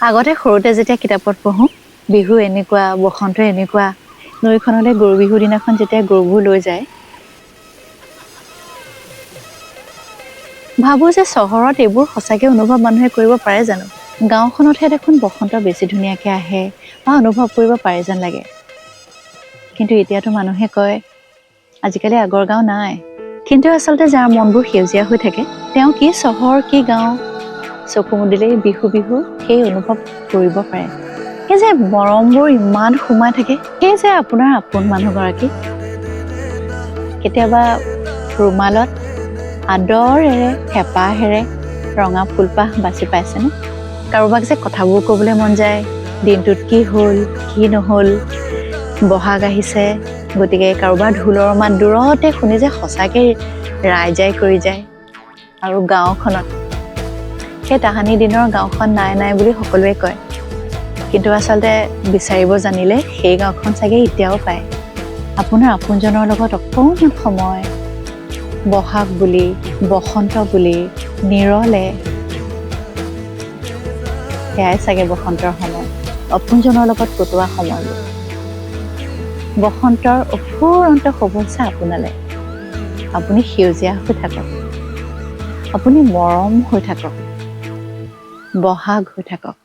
আগতে সৰুতে যেতিয়া কিতাপত পঢ়োঁ, বিহু এনেকুৱা, বসন্ত এনেকুৱা, নৈখনলৈ গৰু বিহুৰ দিনাখন যেতিয়া গৰুবোৰ লৈ যায়, ভাবোঁ যে চহৰত এইবোৰ সঁচাকৈ অনুভৱ মানুহে কৰিব পাৰে জানো? গাঁওখনতহে দেখোন বসন্ত বেছি ধুনীয়াকৈ আহে বা অনুভৱ কৰিব পাৰে যেন লাগে। কিন্তু এতিয়াতো মানুহে কয় আজিকালি আগৰ গাঁও নাই। কিন্তু আচলতে যাৰ মনবোৰ সেউজীয়া হৈ থাকে, তেওঁ কি চহৰ কি গাঁও চকু মুদিলেই বিহু বিহু সেই অনুভৱ কৰিব পাৰে। সেই যে মৰমবোৰ ইমান সোমাই থাকে, সেই যে আপোনাৰ আপোন মানুহগৰাকী কেতিয়াবা ৰুমালত আদৰেৰে হেঁপাহেৰে ৰঙা ফুলপাহ বাচি পাইছেনে? কাৰোবাক যে কথাবোৰ ক'বলৈ মন যায়, দিনটোত কি হ'ল কি নহ'ল, বহাগ আহিছে, গতিকে কাৰোবাৰ ঢোলৰ মাত দূৰতে শুনি যে সঁচাকৈ ৰাইজাই কৰি যায়। আৰু গাঁওখনত সেই তাহানি দিনৰ গাঁওখন নাই নাই বুলি সকলোৱে কয়, কিন্তু আচলতে বিচাৰিব জানিলে সেই গাঁওখন চাগে এতিয়াও পায়। আপোনাৰ আপোনজনৰ লগত অকণমান সময় বহাগ বুলি, বসন্ত বুলি নিৰলে, সেয়াই চাগে বসন্তৰ সময়, আপোনজনৰ লগত কটোৱা সময়বোৰ। বসন্তৰ অফুৰন্ত শুভেচ্ছা আপোনালৈ। আপুনি সেউজীয়া হৈ থাকক, আপুনি মৰম হৈ থাকক, বহাগ হৈ থাকক।